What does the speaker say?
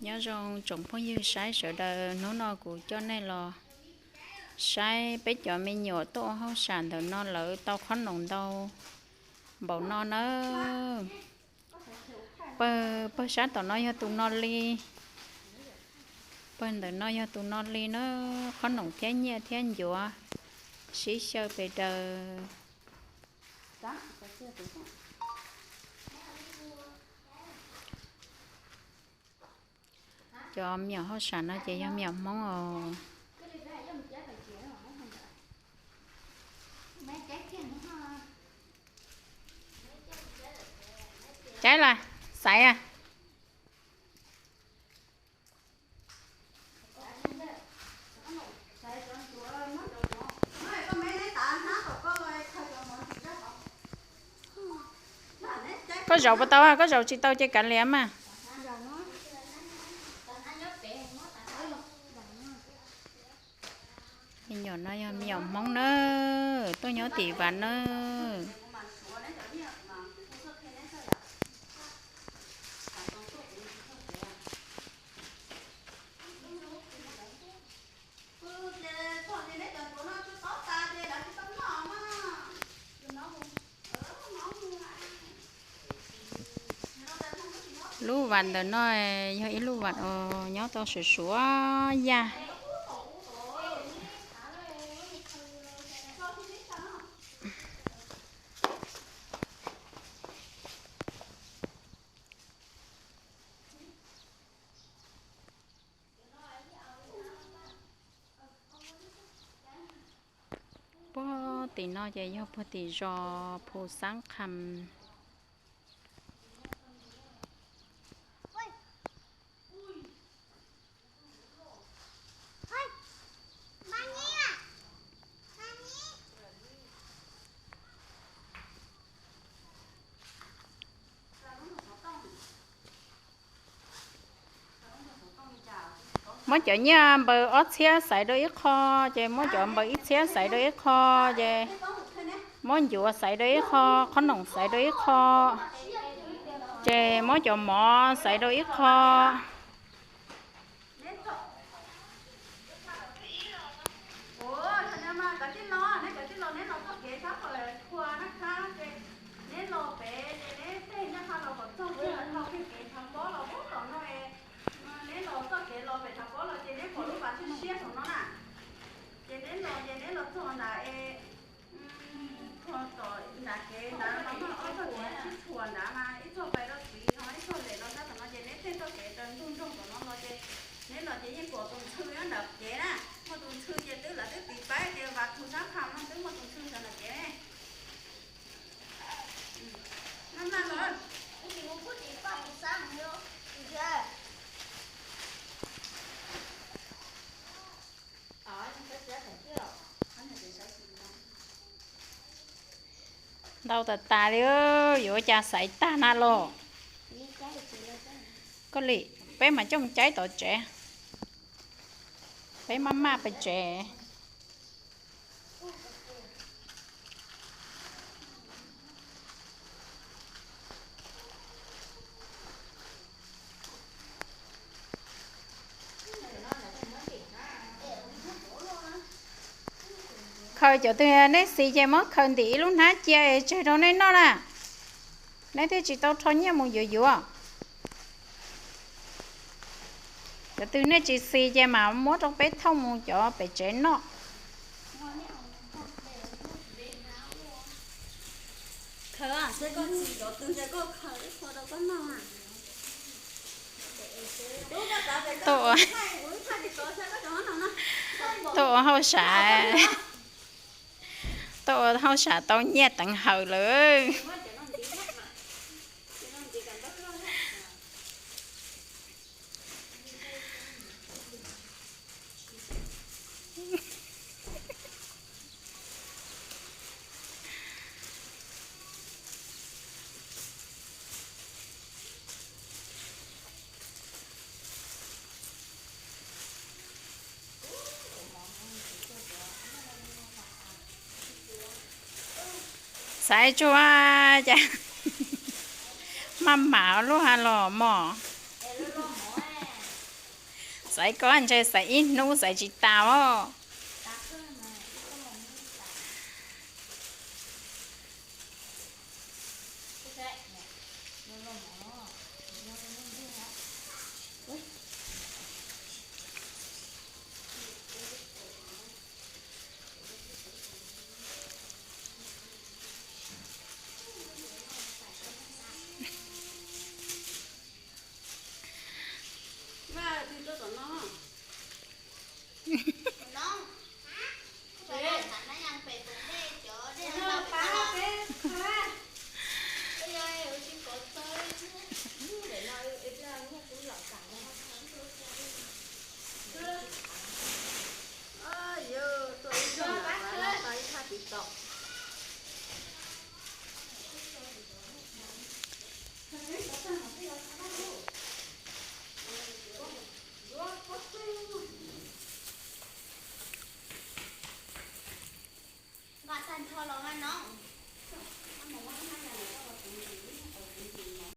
Nyob zoo tsoom phooj ywg saib sawv daws, hnub no kuv coj nej los saib peb cov me nyuam tuaj ua hauj sam ntawm no lawv tau qhob noom ntau npaum no nawb. Pawg, pawg sab tom no yog tus no li, pawg ntawm no yog tus no li na, qhob noom thiab nyiaj thiab ncuav sib xyaw pes daws. Cov me nyuam hauj sam no ces yog me nyuam Hmoob os. Caib las, xaiv a. Koj zaum puas tau, koj zaum tsis tau ces kav liam mas. Me nyuam no yog me nyuam Hmoob nawb, tuaj nyob tim Vas nawb. Lub vas ntawm no yog ib lub vas uas nyob tau suav suav yaj. Puag tim no ces yog puag tim zos Phu Xab Kham. Muab cov nyiaj npaws ob txhiab xaiv rau ib qho, ces muab cov npaws ib txhiab xaiv rau ib qho, ces muab ncuav xaiv rau ib qho, qhob noom xaiv rau ib qho, ces muab cov mov xaiv rau ib qho. Neb los pem ces neb tej nyaj qha los kom txog kiag dhau kiag kev Thav Pob los ub tom no es, neb los txoj kev los pem Thav Pob los ces neb pom lub pas tshiab siab saum no na. Ces neb los ces neb los txog ntawd es, txog tom nram kev ntawd mas muaj ob txoj kev sib tshuam ntawd mas ib txoj pais rau tid no, ib txoj lem los sab tom no ces neb tej txoj kev raws nroog nroog tom no los ces neb los ces yeej pom tus ntxhw nyob nram kev na. Muaj tus ntxhw ces twb lawv twb tiv paib tias Vas Phu Xab Kham no twb muaj tus ntxhw ntawd nram kev ne. Ntau tas tas li, yuav ua cas xaiv tag na los. Koj li, peb mam coj mus caib tom tsev. Peb maj maj pem tsev. Khaws cov twg nej xis ces muab khaws ntim ib lub hnab cia tseg rau nej noj na. Nej thiaj tsis tau rho nyiaj mus yuav yuav. Cov twg nej tsis xis ces mam muab rau peb thauj mus cov pem tsev noj. Tuaj ua hauj sam, tuaj ua hauj sam tau nyiaj teev hawm lawm. Xaiv tsuag cas maj mam lub hav los mos. Xaiv koj ntshe xaiv ib hnub xaiv tsis tas os. Nqa tag nrho los mas no.